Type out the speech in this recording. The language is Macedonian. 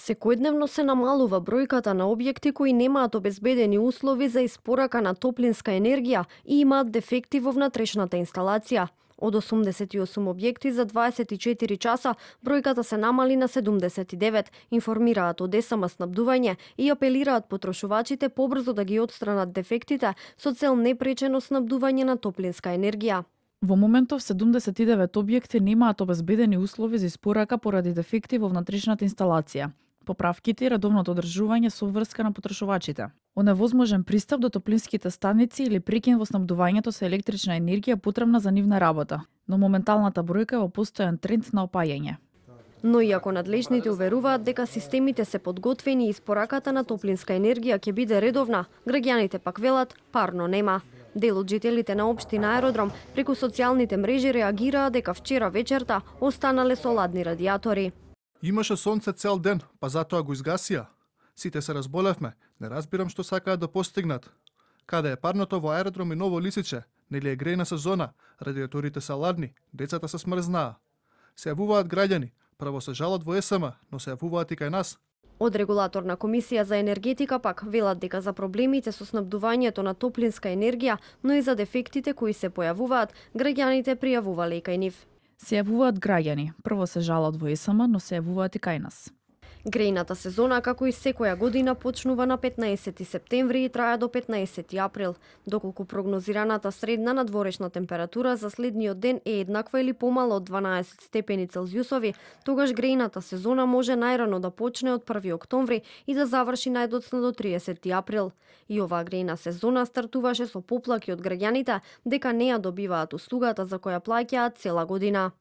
Секојдневно се намалува бројката на објекти кои немаат обезбедени услови за испорака на топлинска енергија и имаат дефекти во внатрешната инсталација. Од 88 објекти за 24 часа, бројката се намали на 79, информираат од СМ снабдување и апелираат потрошувачите побрзо да ги отстранат дефектите со цел непречено снабдување на топлинска енергија. Во моментов 79 објекти немаат обезбедени услови за испорака поради дефекти во внатрешната инсталација. Поправките и редовното одржување со врска на потрошувачите. Оневозможен пристап до топлинските станици или прекин во снабдувањето со електрична енергија потребна за нивна работа, но моменталната бројка е во постојан тренд на опаѓање. Но иако надлежните уверуваат дека системите се подготвени и испораката на топлинска енергија ќе биде редовна, граѓаните пак велат парно нема. Дел од жителите на општина Аеродром преку социјалните мрежи реагираа дека вчера вечерта останале со ладни радиатори. Имаше сонце цел ден, па затоа го изгасија. Сите се разболевме, не разбирам што сакаат да постигнат. Каде е парното во Аеродром и Ново Лисиче? Нели е грејна сезона, радиаторите се ладни, децата се смрзнаа. Се јавуваат граѓани, прво се жалат во СМ, но се јавуваат и кај нас. Од регулаторна комисија за енергетика пак велат дека за проблемите со снабдувањето на топлинска енергија, но и за дефектите кои се појавуваат, граѓаните пријавувале и кај нив. Се јавуваат граѓани, прво се жалат во СМ, но се јавуваат и кај нас. Грејната сезона, како и секоја година, почнува на 15 септември и трае до 15 април, доколку прогнозираната средна надворешна температура за следниот ден е еднаква или помала од 12 степени Целзиусови, тогаш грејната сезона може најрано да почне од 1 октомври и да заврши најдоцна до 30 април. И оваа грејна сезона стартуваше со поплаки од граѓаните дека не ја добиваат услугата за која плаќаат цела година.